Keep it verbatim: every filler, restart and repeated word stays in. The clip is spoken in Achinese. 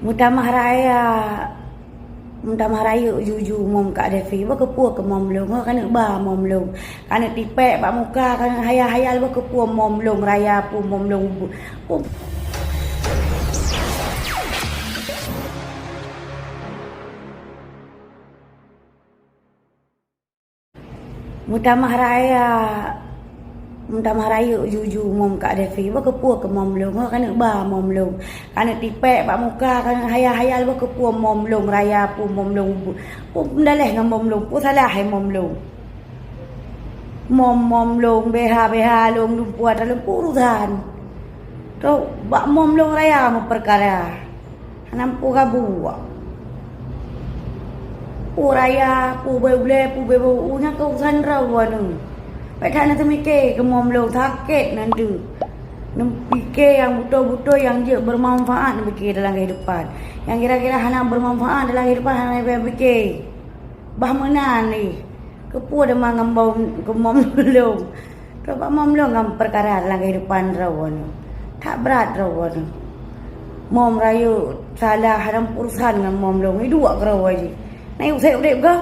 Meutamah raya, meutamah rayeuk juju mom Kak Devi, bah keupeue keu mom lôn, ho keuneuk ba mom lôn. Keuneuk tipék bak muka, keuneuk hayal-hayal, bah keupeue mom lôn raya, peue mom lôn bu-, peue. Meutamah raya, meutamah rayeuk juju mom Kak Devi, bah keupeue keu mom lôn, ho keuneuk ba mom lôn. Keuneuk tipék bak muka, keuneuk hayal-hayal, bah keupeue mom lôn raya, peue mom lôn bu-, peue meudaléh ngon mom lôn, peue salah hai mom lôn. Mom, mom lôn, B H, B H lôn, lumpu atra lôn, peue urusan. Trok bak mom lôn raya meupeukara. Hana peue gabuek. Peue raya, peue bée ulée, peue bée beu, nyan keuh urusan droe nyoe. Bèk that na teumiké keu mom lôn, sakét nan deuh. Neupike nyang beutôi-beutôi, nyang jeuet bermanfaat neupike dalam kehidupan. Nyang kira-kira hana bermanfaat dalam kehidupan hana pike. Bah meunan ih. Keupeue teuma ngon bom-, keu mom lôn. Trok bak mom lôn ngon peukara dalam kehidupan droe nyoe. That brat droe nyoe. Mom rayeuk salah dalam urusan ngon mom lôn. Iduek keudroe jih. Na udép-udép gob.